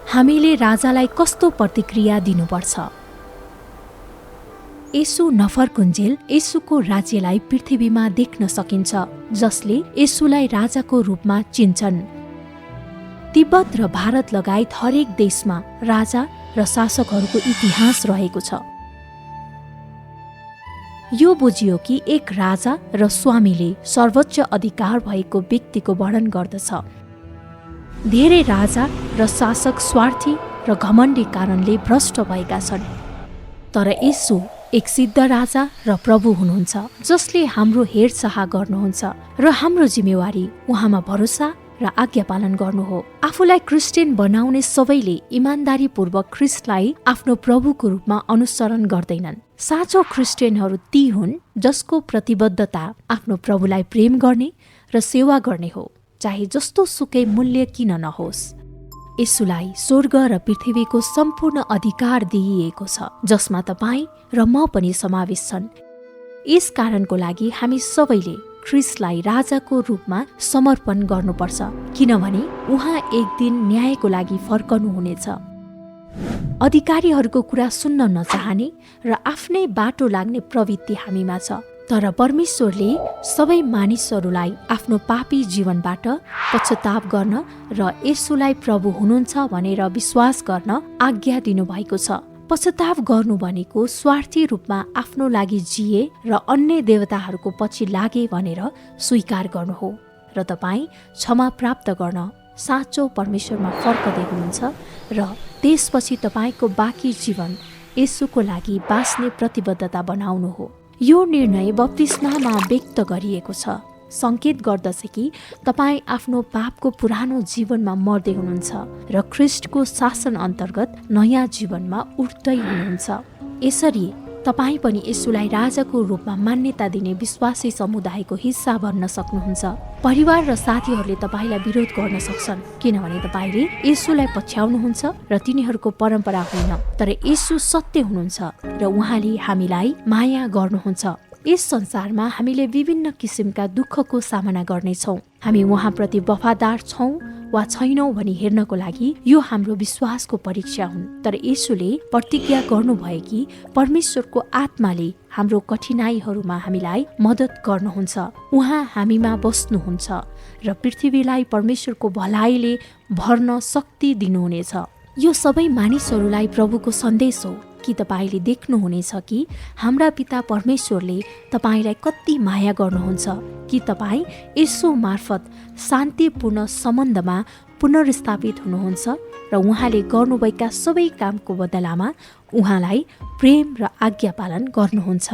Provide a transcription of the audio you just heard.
हामीले राजालाई कस्तो प्रतिक्रिया दिनुपर्छ? येशू नफरकुन्जेल येशूको राज्यलाई पृथ्वीमा देख्न सकिन्छ, जसले येशूलाई राजाको रूपमा चिन्छन्। तिब्बत र भारत लगायत हरेक देशमा राजा र शासकहरूको इतिहास रहेको छ। यो बुझियो कि एक राजा र स्वामीले सर्वोच्च अधिकार भएको व्यक्तिको वर्णन गर्दछ। धेरै राजा र शासक स्वार्थी र घमण्डी कारणले भ्रष्ट भएका छन्, तर येशू एक सिद्ध राजा र प्रभु हुनुहुन्छ, जसले हाम्रो हेरचाह गर्नुहुन्छ र हाम्रो जिम्मेवारी उहाँमा भरोसा र आज्ञा पालन गर्नु हो। आफूलाई क्रिस्चियन बनाउने सबैले इमान्दारीपूर्वक ख्रिस्टलाई आफ्नो प्रभुको रूपमा अनुसरण गर्दैनन्। साँचो क्रिस्चियनहरू ती हुन् जसको प्रतिबद्धता आफ्नो प्रभुलाई प्रेम गर्ने र सेवा गर्ने हो, चाहे जस्तो सुकै मूल्य किन नहोस्। येशूलाई स्वर्ग र पृथ्वीको सम्पूर्ण अधिकार दिइएको छ, जसमा तपाईँ र म पनि समावेश छन्। यस कारणको लागि हामी सबैले ख्रिस्टलाई राजाको रूपमा समर्पण गर्नुपर्छ, किनभने उहाँ एक दिन न्यायको लागि फर्कनुहुनेछ। अधिकारीहरूको कुरा सुन्न नचाहने र आफ्नै बाटो लाग्ने प्रवृत्ति हामीमा छ, तर परमेश्वरले सबै मानिसहरूलाई आफ्नो पापी जीवनबाट पश्चाताप गर्न र येशूलाई प्रभु हुनुहुन्छ भनेर विश्वास गर्न आज्ञा दिनुभएको छ। पश्चाताप गर्नु भनेको स्वार्थी रूपमा आफ्नो लागि जिए र अन्य देवताहरूको पछि लागे भनेर स्वीकार गर्नु हो, र तपाईँ क्षमा प्राप्त गर्न साँचो परमेश्वरमा फर्कदै हुनुहुन्छ र त्यसपछि तपाईँको बाँकी जीवन येशूको लागि बाँच्ने प्रतिबद्धता बनाउनु हो। यो निर्णय बप्तिस्मामा व्यक्त गरिएको छ, सङ्केत गर्दछ कि तपाईँ आफ्नो पापको पुरानो जीवनमा मर्दै हुनुहुन्छ र ख्रिस्टको शासन अन्तर्गत नयाँ जीवनमा उठ्दै हुनुहुन्छ। यसरी तपाईँ पनि येशूलाई राजाको रूपमा मान्यता दिने विश्वासी समुदायको हिस्सा बन्न सक्नुहुन्छ। परिवार र साथीहरूले तपाईँलाई विरोध गर्न सक्छन्, किनभने तपाईँले येशूलाई पछ्याउनुहुन्छ र तिनीहरूको परम्परा होइन, तर येशू सत्य हुनुहुन्छ र उहाँले हामीलाई माया गर्नुहुन्छ। यस संसारमा हामीले विभिन्न किसिमका दुःखको सामना गर्नेछौँ। हामी उहाँप्रति वफादार छौँ वा छैनौँ भनी हेर्नको लागि यो हाम्रो विश्वासको परीक्षा हुन्। तर येशूले प्रतिज्ञा गर्नुभयो कि परमेश्वरको आत्माले हाम्रो कठिनाइहरूमा हामीलाई मद्दत गर्नुहुन्छ। उहाँ हामीमा बस्नुहुन्छ र पृथ्वीलाई परमेश्वरको भलाइले भर्न शक्ति दिनुहुनेछ। यो सबै मानिसहरूलाई प्रभुको सन्देश हो कि तपाईँले देख्नुहुनेछ कि हाम्रा पिता परमेश्वरले तपाईँलाई कति माया गर्नुहुन्छ, कि तपाईँ येशू मार्फत शान्तिपूर्ण सम्बन्धमा पुनर्स्थापित हुनुहुन्छ र उहाँले गर्नुभएका सबै कामको बदलामा उहाँलाई प्रेम र आज्ञा पालन गर्नुहुन्छ।